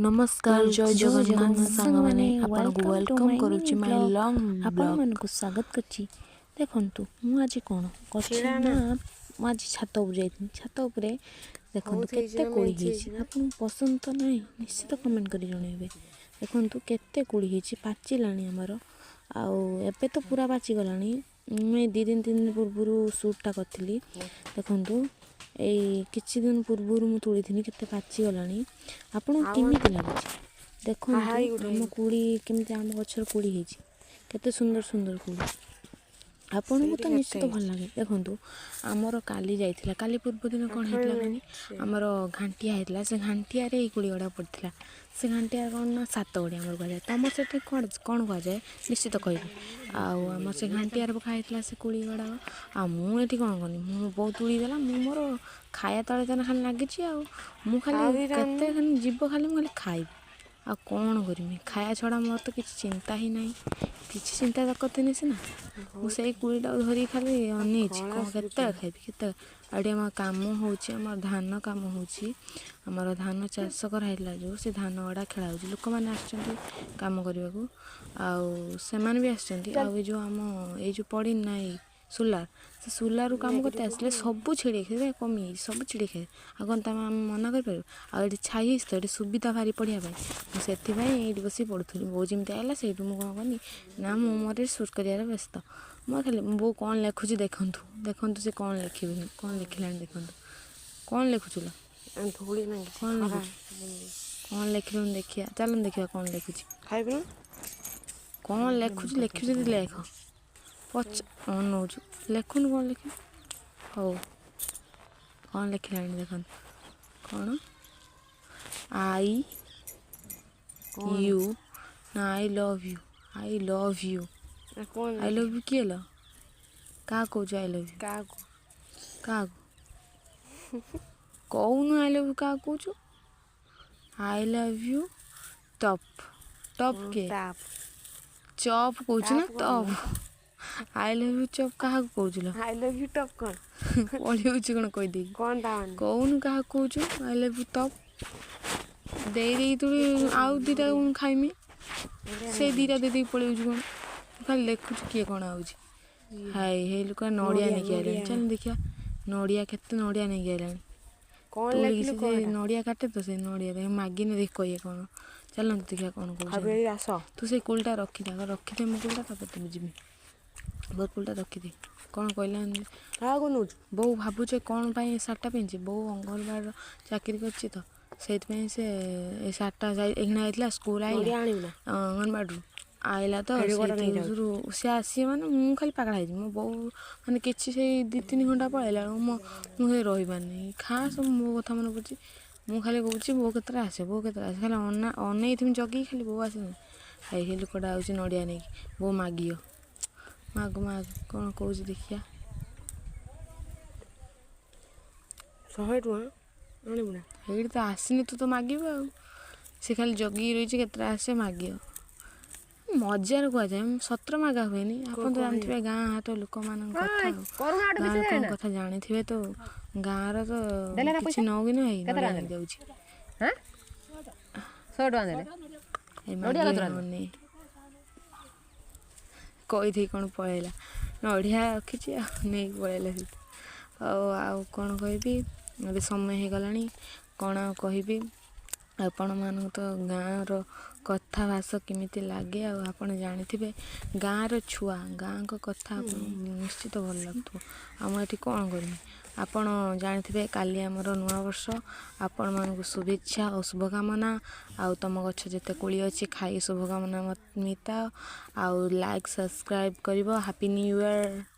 ନମସ୍କାର, ଜୟ ଜଗନ୍ନାଥ ସାଙ୍ଗମାନେ। ଆପଣଙ୍କୁ welcome to welcome my କରୁଛି ମିନି ମାଇ ବ୍ଲଗ୍। Long blog. ଆପଣମାନଙ୍କୁ ସ୍ୱାଗତ କରୁଛି। ଦେଖନ୍ତୁ, ମୁଁ ଆଜି କ'ଣ କରିଛି ଛିଡ଼ା ନା, ନା ମୁଁ ଆଜି ଛାତ ଉପରେ ଯାଇଥିଲି। ଛାତ ଉପରେ ଦେଖନ୍ତୁ ବହୁତ ହେଇଛି କେତେ ନା, କୋଳି ମେଞ୍ଚେ ହେଇଛି। ହେଇଛି ନା। ଆପଣଙ୍କୁ ପସନ୍ଦ ତ ନାହିଁ? ନିଶ୍ଚିତ କମେଣ୍ଟ କରି ଜଣାଇବେ। ଦେଖନ୍ତୁ କେତେ କୋଳି ହେଇଛି, ପାଚିଲାଣି ଆମର। ଆଉ ଏବେ ତ ପୁରା ପାଚିଗଲାଣି। ମୁଁ ଏଇ 2 ଦିନ 3 ଦିନ ପୂର୍ବରୁ ସୁଟ୍ଟା କରିଥିଲି। ଦେଖନ୍ତୁ, ଏଇ କିଛି ଦିନ ପୂର୍ବରୁ ମୁଁ ତୋଳିଥିଲି, କେତେ ପାଚିଗଲାଣି। ଆପଣଙ୍କୁ ଆଉ କେମିତି ଲାଗୁଛି? ଦେଖନ୍ତୁ ହାଇ ଗୋଟେ ଆମ କୋଳି କେମିତି, ଆମ ଗଛର କୋଳି ହେଇଛି, କେତେ ସୁନ୍ଦର ସୁନ୍ଦର କୋଳି। ଆପଣଙ୍କୁ ସେଇଠି ତ କେତେ ନିଶ୍ଚିତ ଭଲ ହେଇଛି? ଲାଗେ। ଦେଖନ୍ତୁ, ଆମର କାଲି ଯାଇଥିଲା, କାଲି ପୂର୍ବ ଦିନ କ'ଣ ପାଖରେ ହେଇଥିଲା କହନି? ମେଞ୍ଚେ। ଆମର ଘାଣ୍ଟିଆ ହେଇଥିଲା। ସେ ଘାଣ୍ଟିଆରେ ଏଇ କୋଳି ଗୁଡ଼ା ପଡ଼ିଥିଲା। ସେ ଘାଣ୍ଟିଆ କ'ଣ ନା, ସାତ ଗୋଡ଼ି ଆମର କୁହାଯାଏ। ତମର ସେଠି କ'ଣ କ'ଣ କୁହାଯାଏ, ନିଶ୍ଚିତ କହିବେ। ଆଉ ଆମର ସେ ଘାଣ୍ଟିଆରେ ପକା ହେଇଥିଲା ସେ କୋଳି ଗୁଡ଼ାକ। ଆଉ ମୁଁ ଏଠି କ'ଣ କଲି? ମୁଁ ବୋଉ ତୁଳି ଦେଲା, ମୁଁ ମୋର ଖାଇବା ତଳେ ତାନେ ଖାଲି ଲାଗିଛି। ଆଉ ମୁଁ ଖାଲି ଆଉ ଦିଟା କେତେ ଆଣୁନୁ। ଖାଲି ଯିବ, ଖାଲି ମୁଁ ଖାଲି ଖାଇବି, ଆଉ କ'ଣ କରିମି? ଖାଇବା ଛଡ଼ା ମୋର ତ କିଛି ଚିନ୍ତା ହିଁ ନାହିଁ। କିଛି ଚିନ୍ତା କରିଥିନି ସିନା, ମୁଁ ବହୁତ ସେଇ କୋଳିଟାକୁ ଧରିକି ଖାଲି ଅନେଇଛି କଳା କ'ଣ କେତେବେଳେ ସୁରୁଚି। ଖାଇବି, କେତେବେଳେ। ଆଉ ଏଠି ଆମ କାମ ହେଉଛି, ଆମର ଧାନ କାମ ହେଉଛି। ଆମର ଧାନ ଚାଷ କରାହେଇଥିଲା ଯେଉଁ, ସେ ଧାନ ଗୁଡ଼ା ଖେଳା ହେଉଛି। ଲୋକମାନେ ଆସିଛନ୍ତି କାମ କରିବାକୁ, ଆଉ ସେମାନେ ବି ଆସିଛନ୍ତି। ଆଉ ଏ ଯେଉଁ ଆମ ଏଇ ଯେଉଁ ପଡ଼ିନି ନା ଏଇ ସୋଲାର, ସେ ସୋଲାରରୁ କାମ କରତେ ଆସିଲେ ସବୁ ଛିଡ଼େଇ କମିଯାଇଛି, ସବୁ ଛିଡ଼େଇ ଖାଏ। ଆଉ କ'ଣ ତମେ ଆମେ ମନା କରିପାରିବୁ? ଆଉ ଏଠି ଛାଇ ହେଇଛି ତ ଏଠି ସୁବିଧା ଭାରି ପଢ଼ିବା ପାଇଁ। ମୁଁ ସେଥିପାଇଁ ଏଇଠି ବସିକି ପଢ଼ୁଥିଲି। ବୋଉ ଯେମିତି ଆଇଲା, ସେଇଠୁ ମୁଁ କ'ଣ କଲି ନା, ମୁଁ ମୋର ସୁଟ୍ କରିବାରେ ବ୍ୟସ୍ତ। ମୁଁ ଖାଲି ବୋଉ କ'ଣ ଲେଖୁଛି ଦେଖନ୍ତୁ, ଦେଖନ୍ତୁ ସେ କ'ଣ ଲେଖିବେ, କ'ଣ ଲେଖିଲାଣି ଦେଖନ୍ତୁ। କ'ଣ ଲେଖୁଛୁ ଲୋ? ଧୂଳି ନାଗିଛି। କ'ଣ ଖରା। ଲେଖୁଛୁ? କ'ଣ ଲେଖିଲୁଣି ଦେଖିବା, ଚାଲନ୍ତୁ ଦେଖିବା କ'ଣ ଲେଖୁଛି। ଖାଇବୁ ନା? କ'ଣ ଲେଖୁଛି? ଲେଖୁଛି ଯଦି ଲେଖ। ପଚ ଅନଉଛୁ, ଲେଖୁନୁ, କ'ଣ ଲେଖିବୁ? ହଉ, କ'ଣ ଲେଖିଲାଣି ଦେଖନ୍ତୁ। କ'ଣ I କ'ଣ you ନା I love you, I love you. ନା କ'ଣ? I love you କିଏ ଲୋ? କାହାକୁ କହୁଛୁ I love you? କାହାକୁ? କାହାକୁ କହୁନୁ? I love you କାହାକୁ କହୁଛୁ? I love you top, top କିଏ? ଟାପ୍। ଚପ୍ କହୁଛୁ ନା? ଟାପ୍ କ'ଣ? Top. I love you chop କାହାକୁ କହୁଛୁ ଲୋ? I love you top କ'ଣ? ପଳେଇଉଛି କ'ଣ କହିଦେଇକି? କ'ଣ ତା ମାନେ? କହୁନୁ, କାହାକୁ କହୁଛୁ I love you top? ଦେଇ ଦେଇକି ତୁଳି ଆଉ 2ଟା ଖାଇମି। ସେଇ 2ଟା ଦେଇ ଦେଇକି ପଳେଇଉଛି କ'ଣ? ଖାଲି ଲେଖୁଛୁ କିଏ କ'ଣ ଆଉଛି। ହାଇ ହେଇ ଲୋକ ନଡ଼ିଆ ନେଇକି ଆଇଲାଣି। ଚାଲ ଦେଖିବା ନଡ଼ିଆ, କେତେ ନଡ଼ିଆ ନେଇକି ଆଇଲାଣି। କ'ଣ ତୋଳିକି ଲେଖିଲୁ? ସେ କ'ଣ? ନଡ଼ିଆ କାଟେ ତ, ସେ ନଡ଼ିଆ ଦେଖ ମାଗିନେ ଦେଖ କହିବେ କ'ଣ। ଚାଲନ୍ତୁ ଦେଖିବା କ'ଣ ଖାଇବୁ? କହୁଛନ୍ତି। ଆସ। ତୁ ସେଇ କୋଳିଟା ରଖିଦେ, ଆଗ ରଖିଦେ ମୋ କୋଳିଟା, ତାପରେ ତୁ ଯିବି। ମୋ କୋଳିଟା ରଖିଦେ। କ'ଣ କହିଲା? କାହାକୁ ନଉଛୁ? ବୋଉ ଭାବୁଛ କ'ଣ ପାଇଁ ଏ ଶାଢ଼ୀଟା ପିନ୍ଧିଛି? ବୋଉ ଅଙ୍ଗନବାଡ଼ିର ଚାକିରି କରିଛି ତ ସେଇଥିପାଇଁ ସେ ଏ ଶାଢ଼ୀଟା ଯାଇ ଏଇଖିଣା ଯାଇଥିଲା ସ୍କୁଲ, ଆଇଲା। ନଡ଼ିଆ ଆଣିବୁ ନା? ଅଙ୍ଗନବାଡ଼ିରୁ ଆଇଲା ତ। ଏଠି ଗୋଟେ ନେଇଯାଉଛି। ସେଇଥିରୁ ସେ ଆସିବେ ମାନେ ମୁଁ ଖାଲି ପାଗଳା ହେଇଯିବି। ମୋ ବୋଉ ମାନେ କିଛି ସେଇ 2 3 ଘଣ୍ଟା ପଳେଇଲା ବେଳକୁ ମୁଁ ସେଇ ରହିପାରୁନି। ଖାସ୍ ମୋ କଥା ମନେ ପଡ଼ୁଛି। ମୁଁ ଖାଲି କହୁଛି ବୋଉ କେତେବେଳେ ଆସିବ, ବୋଉ କେତେବେଳେ ଆସିବ, ଖାଲି ଅନେଇଥିମି ଜଗିକି ଖାଲି ବୋଉ ଆସିବନି। ହେଇ ହେଇ ଲୋକଟା ଆଉଛି ନଡ଼ିଆ ନେଇକି। ବୋଉ ମାଗିବ, ମାଗ ମାଗ, କ'ଣ କହୁଛି ଦେଖିବା। 100 ଟଙ୍କା ଆଣିବୁ ନା? ଏଇଠି ତ ଆସିନି, ତୁ ତ ମାଗିବୁ। ଆଉ ସେ ଖାଲି ଜଗିକି ରହିଛି, କେତେଟା ଆସିବ ମାଗିବ। ମଜାରେ କୁହାଯାଏ, ସତରେ ମାଗା ହୁଏନି। ଆପଣ ତ କଣ? ଜାଣିଥିବେ ଗାଁ ହାଟ ଲୋକମାନଙ୍କ କଥା, ଆଉ ଗାଁ ଲୋକଙ୍କ କଥା ଜାଣିଥିବେ ତ। ଗାଁର ତ ଦେଲେ ନା କିଛି ପଇସା? ନ କିନା ହେଇ କେତେ ନଡ଼ିଆ ଟଙ୍କା ଦେଲେ? ନେଇଯାଉଛି। ହାଁ, 100 ଟଙ୍କା ଦେଲେ। ଏଇ ନଡ଼ିଆ କେତେ ମାଗିବ ଟଙ୍କା ଦେଲେ? ଅନେଇ କହିଦେଇ କ'ଣ ପଳେଇଲା। ନଡ଼ିଆ ରଖିଛି ଆଉ ନେଇକି ପଳେଇଲା ସେଠି। ଆଉ ଆଉ କ'ଣ କହିବି? ଏବେ ସମୟ ହେଇଗଲାଣି, କ'ଣ ଆଉ କହିବି? ଆପଣମାନଙ୍କୁ ତ ଗାଁର କଥା ଭାଷା କେମିତି ଲାଗେ ଆଉ ଆପଣ ଜାଣିଥିବେ। ଗାଁର ଛୁଆ, ଗାଁଙ୍କ କଥା ଆପଣଙ୍କୁ ନିଶ୍ଚିତ ଭଲ ଲାଗୁଥିବ। ଆଉ ମୁଁ ଏଠି କ'ଣ କରିବି? ଆପଣ ଜାଣିଥିବେ କାଲି ଆମର ନୂଆବର୍ଷ। ଆପଣମାନଙ୍କୁ ଶୁଭେଚ୍ଛା ଓ ଶୁଭକାମନା। ଆଉ ତୁମ ଗଛ ଯେତେ କୋଳି ଅଛି ଖାଇ ଶୁଭକାମନା ମିତାଅ। ଆଉ ଲାଇକ୍ ସବସ୍କ୍ରାଇବ୍ କରିବ। Happy new year.